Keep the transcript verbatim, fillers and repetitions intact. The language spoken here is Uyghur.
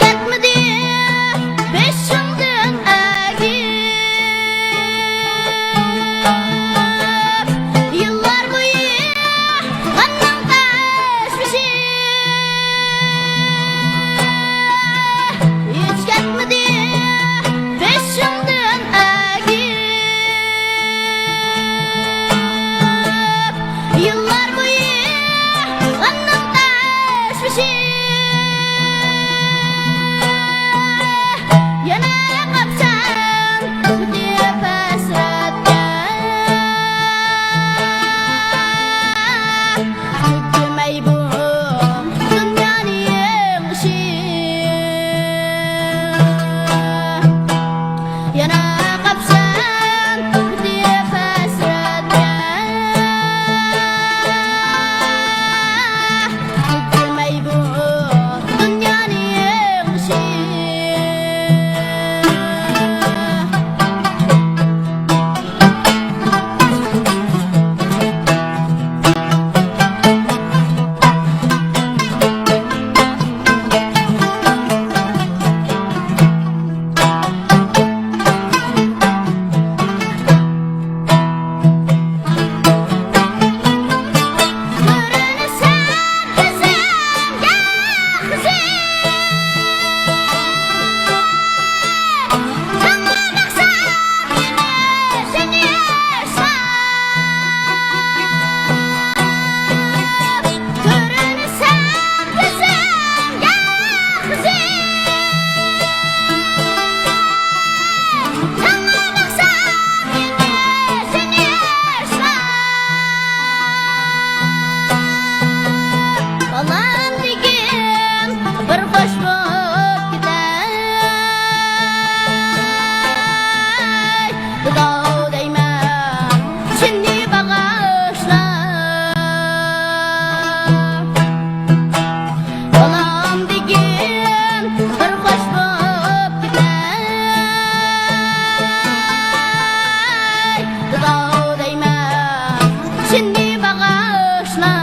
كەتمىدى بېشىڭدىن ئەگىپ، يىللار بويى غەمنىڭ تەشۋىشى. ھېچ كەتمىدى بېشىڭدىن ئەگىپ، يىللار بويى غەمنىڭ تەشۋىشى. يەنە قاپسەن كۆتۈرۈپ ھەسرەتكە، تۈگىمەي بۇ دۇنيانى يېڭىشى. يەنە قاپسەن كۆتۈرۈپ ھەسرەتكە، تۈگىمەي بۇ دۇنيانى يېڭىشى. بالام دېگىن بىر خوش بوپ كېتەي، بىلاۋ دەيمەن سېنى باغاشلاپ. بالام دېگىن بىر خوش بوپ كېتەي، بىلاۋ دەيمەن سېنى باغاشلاپ.